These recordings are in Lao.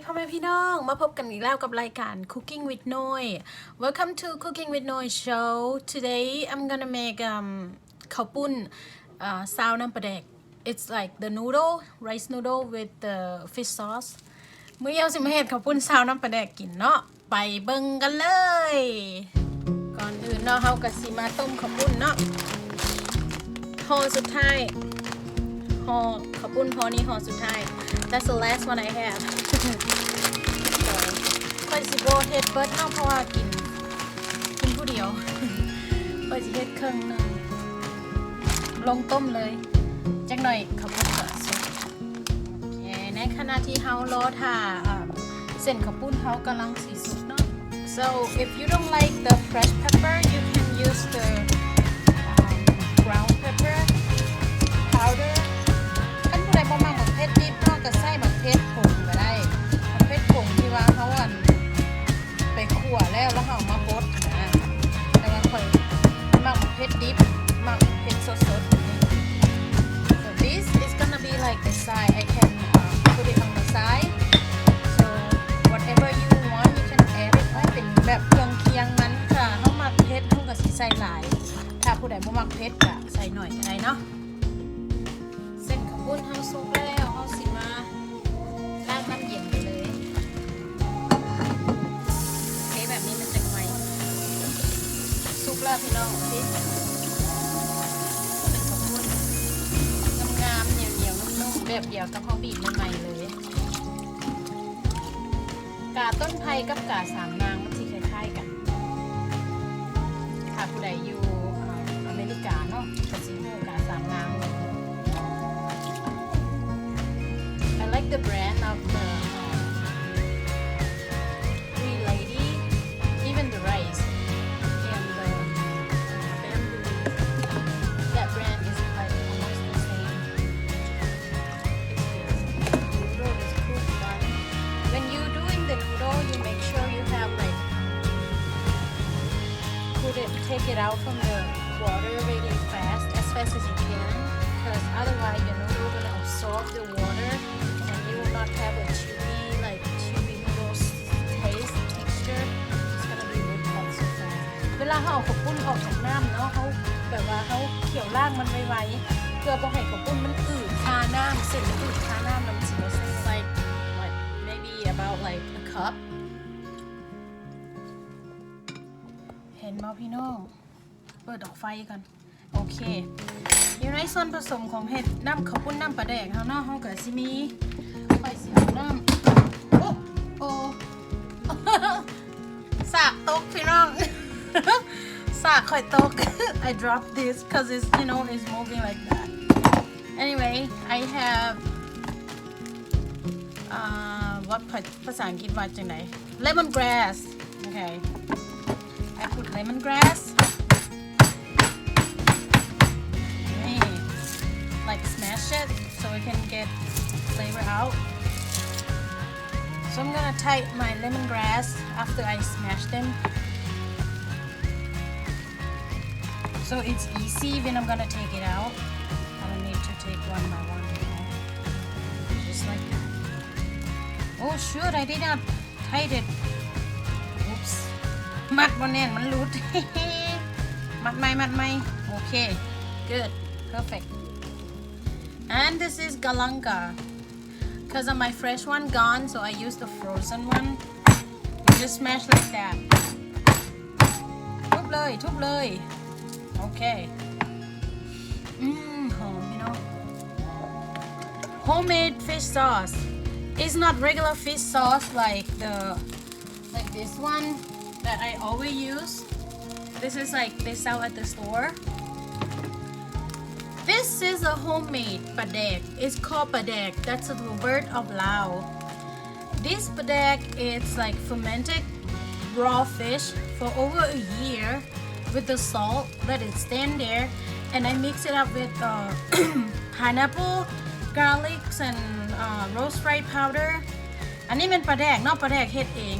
ພໍ່ແມ່ພີ່ນ້ອງ ມາພົບກັນອີກແລ້ວກັບລາຍການ Cooking with Noi. Welcome to Cooking with Noi show. Today I'm gonna make, um, ເຂົ້າປຸ້ນ uh, ຊາວນ້ຳປາແດກ. It's like the noodle, rice noodle with the fish sauce. ມື້ນີ້ເຮົາຊິມາເຮັດເຂົ້າປຸ້ນຊາວນ້ຳປາແດກກິນເນາະ. ໄປເບິ່ງກັນເລີຍ. ກ່ອນອື່ນເນາະ ເຮົາກໍຊິມາຕົ້ມເຂົ້າປຸ້ນເນາະ. ຫໍ່ສຸດທ້າຍ, ຫໍ່ເຂົ້າປຸ້ນຫໍ່ນີ້ຫໍ່ສຸດທ້າຍ. That's the last one I have. ຂ້ອຍຊິບໍ່ເຮັດເບິດເນາະ ເພາະວ່າກິນ, ກິນຜູ້ດຽວ. ຂ້ອຍຊິເຮັດເຄິ່ງໜຶ່ງ ລົງຕົ້ມເລີຍ. ຈັກໜ້ອຍເຂົ້າປຸ້ນກໍສຸກ. ໂອເຄ ໃນຂະນະທີ່ເຮົາລໍຖ້າ ເສັ້ນເຂົ້າປຸ້ນເຮົາກຳລັງຊິສຸກເນາະ. So if you don't like the fresh pepper, you can use the, um, ground pepper powder. ຄັນຜູ້ໃດບໍ່ມັກໝາກເຜັດດິບເນາະ ກໍໃຊ້ໝາກເຜັດຜົງກໍໄດ້. ໝາກເຜັດຜົງທີ່ວ່າເຮົາ ອັນ ໄປຂົ້ວແລ້ວ ແລ້ວເຮົາເອົາມາບົດນະ. ແຕ່ວ່າຂ້ອຍມັກໝາກເຜັດດິບ, ໝາກເຜັດສົດໆ. So this is gonna be like the side. I can, uh, put it on the side. So whatever you want, you can add it. ເອົາເປັນແບບເຄື່ອງຄຽງມັນ. ຖ້າເຮົາມັກເຜັດ ເຮົາກໍຊິໃສ່ຫຼາຍ. ຖ້າຜູ້ໃດບໍ່ມັກເຜັດ ກໍໃສ່ໜ້ອຍກໍໄດ້ເນາະ. ເສັ້ນເຂົ້າປຸ້ນເຮົາສຸກແລ້ວ ເຮົາຊິມາລ້າງນ້ຳເຢັນໄປເລີຍ. ເທແບບນີ້ມັນຈະໄວ. ສຸກແລ້ວພີ່ນ້ອງ ເຫັນບໍ່? ເສັ້ນເຂົ້າປຸ້ນງາມໆ ໜຽວໆ ນຸ້ມໆ ແບບດຽວກັບເຮົາບີບໃໝ່ໆ ເລີຍ. ກາຕົ້ນໄຜ່ກັບກາສາມນາງມັນຊິຄ້າຍໆກັນ. ຖ້າຜູ້ໃດຢູ່ ອາ ອາເມລິກາເນາະ ກໍຊິຮູ້ກາສາມນາງ. I like the brand of the, um, Three Lady, even the rice and the, uh, bamboo. That brand is, like, almost the same. It's good. The noodle is cooked done. When you doing the noodle, you make sure you have, like, put it, take it out from the water really fast, as fast as you can, 'cause otherwise your noodle gonna absorb the water and you will not have a chewy, like, chewy noodles taste, texture. It's gonna be ripped up so fast. ເວລາເຮົາເອົາເຂົ້າປຸ້ນອອກຈາກນ້ຳເນາະ ເຮົາແບບວ່າເຮົາຂ້ຽວລ້າງມັນໄວໆ ເພື່ອບໍ່ໃຫ້ເຂົ້າປຸ້ນມັນອືດຄານ້ຳ, ເສັ້ນມັນອືດຄານ້ຳ ແລ້ວມັນຊິບໍ່ແຊບ. Like, like, maybe about, like, a cup. ເຫັນບໍ່ພີ່ນ້ອງ? ເປີດດອກໄຟກ່ອນ. ໂອເຄ ຢູ່ໃນສ່ວນປະສົມຂອງເຮັດນ້ຳເຂົ້າປຸ້ນນ້ຳປາແດກເຮົາເນາະ ເຮົາກໍຊິມີ ຂ້ອຍຊິເອົານ້ຳ ໂອ້ ໂອ້ ສາກຕົກພີ່ນ້ອງ ສາກຂ້ອຍຕົກ I dropped this 'cause it's, you know, it's moving like that. Anyway, I have, uh, what ພາ ພາສາອັງກິດວ່າຈັ່ງໃດ? Lemongrass. Okay. I put lemongrass. ນີ້ like, smash it so it can get flavor out. So I'm gonna tie my lemongrass after I smash them. So it's easy when I'm gonna take it out. I don't need to take one by one. Just like that. Oh, shoot, I did not tie it. Oops. ມັດບໍ່ແໜ້ນ ມັນຫຼຸດ. ມັດໃໝ່ ມັດໃໝ່. ໂອເຄ good, perfect. And this is galangal. 'Cause of my fresh one gone, so I use the frozen one. You just smash like that. ທຸບເລີຍ ທຸບເລີຍ. ໂອເຄ ອືມ ຫອມພີ່ນ້ອງ. Homemade fish sauce. It's not regular fish sauce like the, like this one that I always use. This is like they sell at the store. This is a homemade ປາແດກ. It's called ປາແດກ. That's the word of Lao. This ປາແດກ it's like fermented raw fish for over a year with the salt, let it stand there, and I mix it up with, uh, pineapple, garlics, and, uh, rosemary powder. ອັນນີ້ແມ່ນປາແດກເນາະ ປາແດກເຮັດເອງ.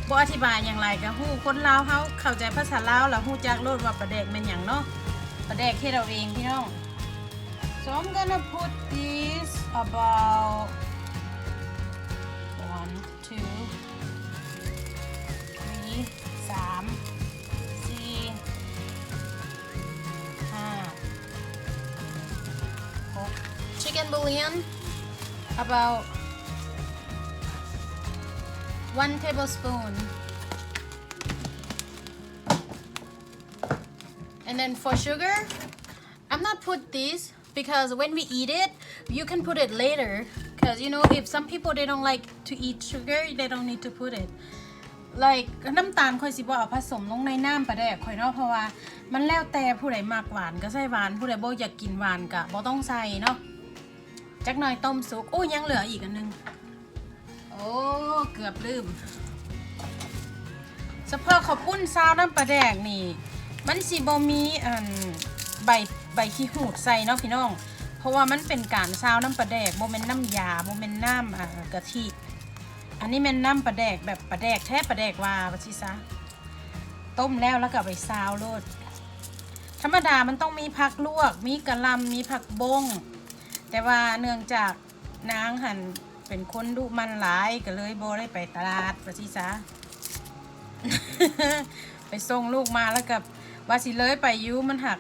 ບໍ່ອະທິບາຍຫຍັງຫຼາຍກໍຮູ້ ຄົນລາວເຮົາເຂົ້າໃຈພາສາລາວ ແລ້ວຮູ້ຈັກໂລດວ່າປາແດກແມ່ນຫຍັງເນາະ. ປາແດກເຮັດເອົາເອງພີ່ນ້ອງ. So I'm gonna put this about one two three ສາມ ສີ່ ຫ້າ ຫົກ Chicken bouillon, about one tablespoon. And then for sugar, I'm not put this because when we eat it, you can put it later. 'Cause, you know, if some people, they don't like to eat sugar, they don't need to put it. Like ນ້ຳຕານຂ້ອຍຊິບໍ່ເອົາຜະສົມລົງໃນນ້ຳປາແດກຂ້ອຍເນາະ ເພາະວ່າມັນແລ້ວແຕ່ຜູ້ໃດມັກຫວານກໍໃສ່ຫວານ ຜູ້ໃດບໍ່ຢາກກິນຫວານກໍບໍ່ຕ້ອງໃສ່ເນາະ. ຈັກໜ່ອຍຕົ້ມສຸກ. ໂອ້ ຍັງເຫຼືອອີກອັນໜຶ່ງ. ໂອ້ ເກືອບລືມ. ສະເພາະເຂົ້າປຸ້ນຊາວນ້ຳປາແດກນີ້ ມັນຊິບໍ່ມີ ອັນ ໃບ ໃບຂີ້ຫູດໃສ່ເນາະພີ່ນ້ອງ ເພາະວ່າມັນເປັນການຊາວນ້ຳປາແດກ ບໍ່ແມ່ນນ້ຳຢາ ບໍ່ແມ່ນນ້ຳ ອາ ກະທິ. ອັນນີ້ແມ່ນນ້ຳປາແດກແບບປາແດກແທ້ ປາແດກວ່າ ວ່າຊີ້ຊະ. ຕົ້ມແລ້ວ ແລ້ວກໍເອົາໄປຊາວໂລດ. ທຳມະດາມັນຕ້ອງມີຜັກລວກ ມີກະຫຼ່ຳ ມີຜັກບົ້ງ ແຕ່ວ່າເນື່ອງຈາກ ນາງຫັ້ນເປັນຄົນດຸໝັ່ນຫຼາຍ ກໍເລີຍບໍ່ໄດ້ໄປຕະຫຼາດວ່າຊີ້ຊະ. ໄປສົ່ງລູກມາແລ້ວກໍວ່າຊິເລີຍໄປຢູ່ ມັນຫາກ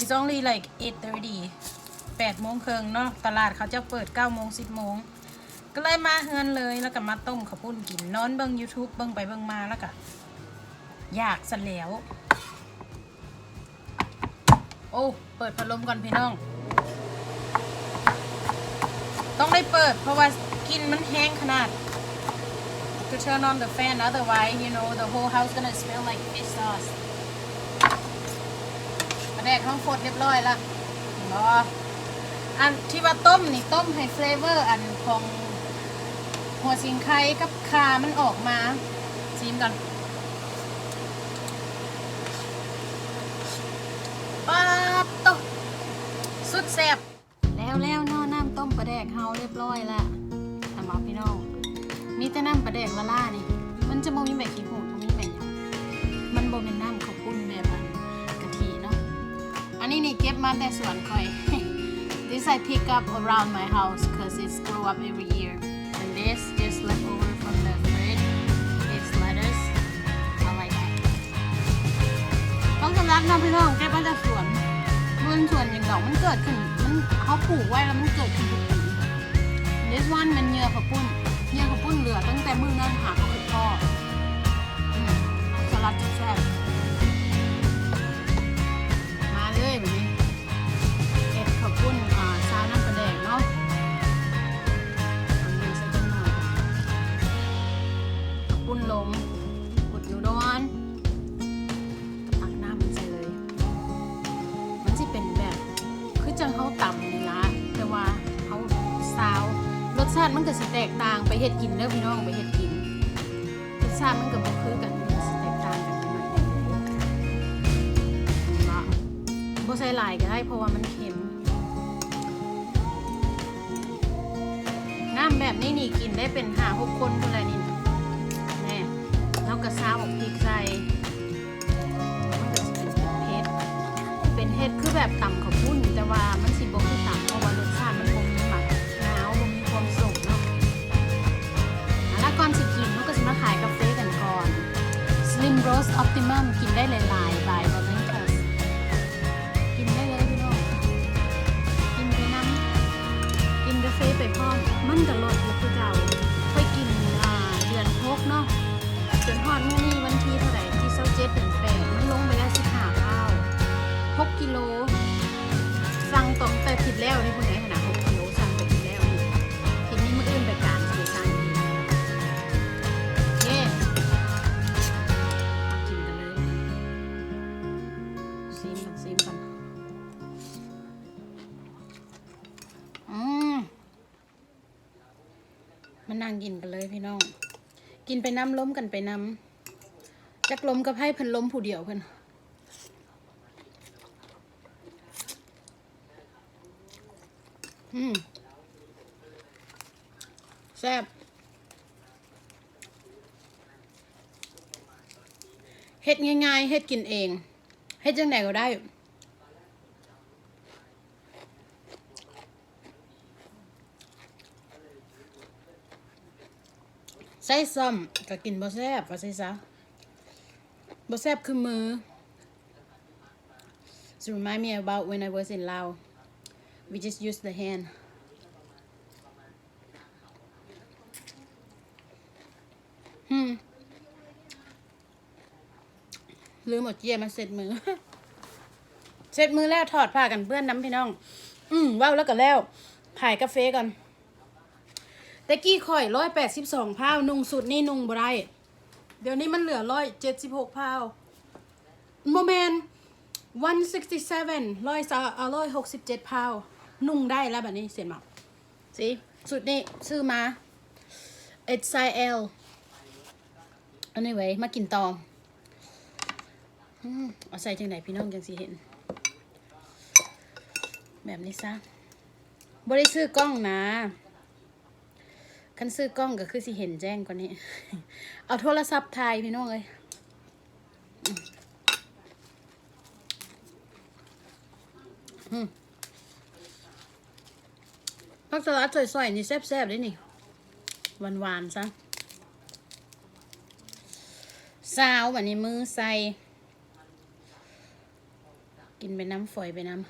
it's only like eight thirty ແປດໂມງເຄິ່ງເນາະ ຕະຫຼາດເຂົາເຈົ້າເປີດເກົ້າໂມງ ສິບໂມງ ກໍເລີຍມາເຮືອນເລີຍ ແລ້ວກໍມາຕົ້ມເຂົ້າປຸ້ນກິນ ນອນເບິ່ງ YouTube ເບິ່ງໄປເບິ່ງມາ ແລ້ວກໍຢາກຊະແລ້ວ. ໂອ້ ເປີດພັດລົມກ່ອນພີ່ນ້ອງ ຕ້ອງໄດ້ເປີດ ເພາະວ່າກິ່ນມັນແຮງຂະໜາດ. To turn on the fan, otherwise, you know, the whole house gonna smell like fish sauce. ປາແດກເຮົາຟົດຮຽບຮ້ອຍລະ ເຫັນບໍ່? ອັນທີ່ວ່າຕົ້ມນີ້ ຕົ້ມໃຫ້ flavor ອັນຂອງຫົວສີໄຄກັບຂ່າມັນອອກມາ. ຊີມກ່ອນ. ປາດໂຕ ສຸດແຊບ. ແລ້ວໆເນາະ ນ້ຳຕົ້ມປາແດກເຮົາຮຽບຮ້ອຍລະ. ທ່ານບອກພີ່ນ້ອງ ມີແຕ່ນ້ຳປາແດກລ້າໆນີ້ ມັນຈະບໍ່ມີໃບຂີ້ຫູດ ບໍ່ມີໃບຫຍັງ. ມັນບໍ່ແມ່ນນ້ຳເຂົ້າປຸ້ນແບບອັນກະທິເນາະ. ອັນນີ້ນີ້ເກັບມາແຕ່ສວນຂ້ອຍ. This I pick up around my house 'cause it's grow up every year. And this just left over from the fridge. It's lettuce. I like that. ຜັກສະຫຼັດເນາະພີ່ນ້ອງ ເກັບມາຈາກສວນ. ບໍ່ແມ່ນສວນຫຍັງດອກ ມັນເກີດຂຶ້ນ ມັນ ເຮົາປູກໄວ້ແລ້ວມັນເກີດຂຶ້ນທຸກປີ. This one ແມ່ນເຫຍື່ອເຂົ້າປຸ້ນ ເຫຍື່ອເຂົ້າປຸ້ນເຫຼືອຕັ້ງແຕ່ມື້ນັ້ນຫາກໍຄືພໍ້. ອືມ ສະຫຼັດແຊບໆ. ມາເລີຍບາດນີ້ ເຮັດເຂົ້າປຸ້ນ ອາ ຊາວນ້ຳປາແດກເນາະ. ເອົານ້ຳໃສ່ຈັກໜ່ອຍ ເຂົ້າປຸ້ນລົງ ອຸດໜູດອນ ຕັກນ້ຳມັນໃສ່ເລີຍ. ມັນຊິເປັນແບບຄືຈັ່ງເຮົາຕຳນີ້ລະ ແຕ່ວ່າເຮົາຊາວ ລົດຊາດມັນກໍຊິແຕກຕ່າງ. ໄປເຮັດກິນເດີພີ່ນ້ອງ ໄປເຮັດກິນ ລົດຊາດມັນກໍບໍ່ຄືກັນ ມັນຊິແຕກຕ່າງກັນໄປໜ້ອຍໜຶ່ງເນາະ. ບໍ່ໃສ່ຫຼາຍກໍໄດ້ ເພາະວ່າມັນເຄັມ. ນ້ຳແບບນີ້ນີ້ກິນໄດ້ເປັນຫ້າຫົກຄົນພຸ້ນແຫຼະນີ້. ແນ່ ເຮົາກໍຊາວໝາກພິກໃສ່ ມັນກໍຊິເປັນເຜັດ ເປັນເຜັດຄືແບບຕຳເຂົ້າປຸ້ນ ແຕ່ວ່າມັນຊິບໍ່ຄືຕຳ ເພາະວ່າລົດຊາດມັນບໍ່ມີໝາກນາວ ບໍ່ມີຄວາມສົ້ມເນາະ. ແລ້ວກ່ອນຊິກິນ ເຮົາກໍຊິມາຂາຍກາເຟກັນກ່ອນ. Slim Roast Optimum ກິນໄດ້ຫຼາຍໆ by Wellington. ກິນໄດ້ເລີຍພີ່ນ້ອງ ກິນໄປນຳ ກິນກາເຟໄປພ້ອມ ມັນກໍລົດຢູ່ຄືເກົ່າ. ຂ້ອຍກິນ ອ່າ ເດືອນຫົກເນາະ ຈົນຮອດມື້ນີ້ວັນທີເທົ່າໃດ ທີຊາວເຈັດເດືອນແປດ ມັນລົງໄປແລ້ວສິບຫ້າເທົ່າ ຫົກກິໂລ. ສັ່ງຕັ້ງແຕ່ທິດແລ້ວນີ້ພຸ້ນໃດຫັ້ນນະ ຫົກກິໂລ ສັ່ງແຕ່ທິດແລ້ວນີ້. ທິດນີ້ມື້ອື່ນໄປການຊິໄປສັ່ງອີກ. ເຢ້ ກິນກັນເລີຍ. ຊີມກ່ອນ ຊີມກ່ອນ. ອືມ ມານັ່ງກິນກັນເລີຍພີ່ນ້ອງ ກິນໄປນຳ ລົມກັນໄປນຳ. ຈັກລົມກັບໃຜ ເພິ່ນລົມຜູ້ດຽວເພິ່ນ. ອືມ ແຊບ. ເຮັດງ່າຍໆ ເຮັດກິນເອງ ເຮັດຈັ່ງໃດກໍໄດ້. ແຊ ໃຊ້ຊ້ອມກໍກິນບໍ່ແຊບ ວ່າຊັ້ນຊະ ບໍ່ແຊບຄືມື. It remind me about when I was in Laos. We just use the hand. ຫືມ ລືມເອົາເຈ້ຍມາເຊັດມື. ເຊັດມືແລ້ວຖອດຜ້າກັນເປື້ອນນຳ ພີ່ນ້ອງ. ອືມ ເວົ້າແລ້ວກໍແລ້ວ ຂາຍກາເຟກ່ອນ. ແຕ່ກີ້ຂ້ອຍຮ້ອຍແປດສິບສອງພາວ ນຸ່ງຊຸດນີ້ນຸ່ງບໍ່ໄດ້. ດຽວນີ້ມັນເຫຼືອຮ້ອຍເຈັດສິບຫົກພາວ. ບໍ່ແມ່ນ one sixty-seven ຮ້ອຍຊາວ ເອີ ຮ້ອຍຫົກສິບເຈັດພາວ ນຸ່ງໄດ້ແລ້ວບັດນີ້. ເຫັນບໍ່? ຊິ ຊຸດນີ້ຊື້ມາ S I L. Anyway ມາກິນຕໍ່. ອືມ ເອົາໃສ່ຈັ່ງໃດພີ່ນ້ອງຈັ່ງຊິເຫັນ? ແບບນີ້ຊະ. ບໍ່ໄດ້ຊື້ກ້ອງນາ. ຄັນຊື້ກ້ອງກໍຄືຊິເຫັນແຈ້ງກວ່ານີ້. ເອົາໂທລະສັບຖ່າຍ ພີ່ນ້ອງເອີຍ. ອືມ ຜັກສະຫຼັດຊອຍໆນີ້ແຊບໆເດ້ນີ້ ຫວານໆຊະ. ຊາວ ບັດນີ້ມືໃສ່ ກິນໄປນຳ ຝອຍໄປນຳ.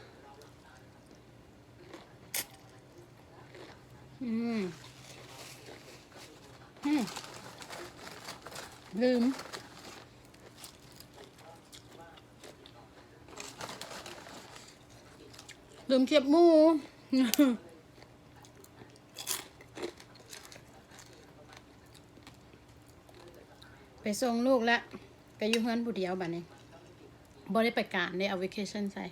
ອືມ ອືມ ລືມ ລືມຄຽບໝູ. ໄປສົ່ງລູກແລ້ວ ກໍຢູ່ເຮືອນຜູ້ດຽວບັດນີ້ ບໍ່ໄດ້ໄປການເດ້ ເອົາເວເຄຊັ່ນໃສ່.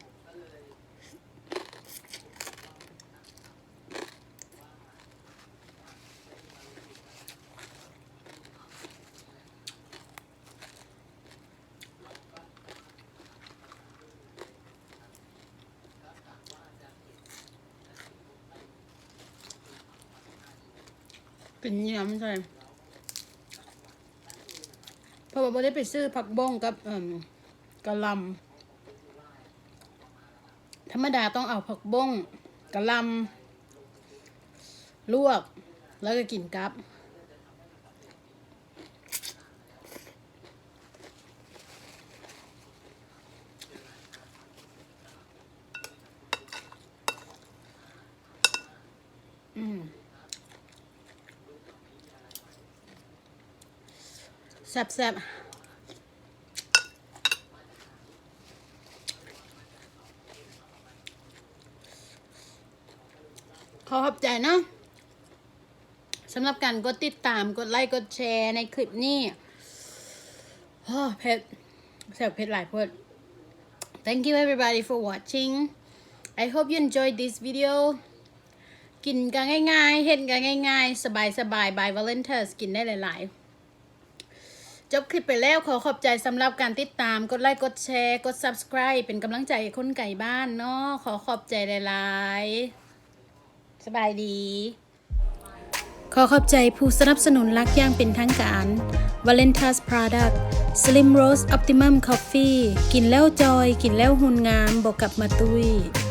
ເປັນຍຳໃສ່ ເພາະວ່າບໍ່ໄດ້ໄປຊື້ຜັກບົ້ງກັບ ເອີ່ມ ກະຫຼ່ຳ. ທຳມະດາຕ້ອງເອົາຜັກບົ້ງ ກະຫຼ່ຳ ລວກ ແລ້ວກໍກິນກັບ. ອືມ ແຊບໆ. ຂໍຂອບໃຈເນາະ ສຳລັບການກົດຕິດຕາມ ກົດໄລກ໌ ກົດແຊ ໃນຄລິບນີ້. ໂອ້ ເຜັດ ແຊບ ເຜັດຫຼາຍໂພດ. Thank you everybody for watching. I hope you enjoyed this video. ກິນກໍງ່າຍໆ ເຮັດກໍງ່າຍໆ ສະບາຍໆ ບາຍ Volunteers ກິນໄດ້ຫຼາຍໆ. ຈົບຄລິບໄປແລ້ວ ຂໍຂອບໃຈສຳລັບການຕິດຕາມ ກົດໄລກ໌ ກົດແຊ ກົດ Subscribe ເປັນກຳລັງໃຈໃຫ້ຄົນໄກບ້ານເນາະ. ຂໍຂອບໃຈຫຼາຍໆ. ສະບາຍດີ. ຂໍຂອບໃຈຜູ້ສະໜັບສະໜູນຫຼັກຢ່າງເປັນທາງການ Volunteers Product Slim Roast Optimum Coffee ກິນແລ້ວຈ່ອຍ ກິນແລ້ວຫຸ່ນງາມ ບໍ່ກັບມາຕຸ້ຍ.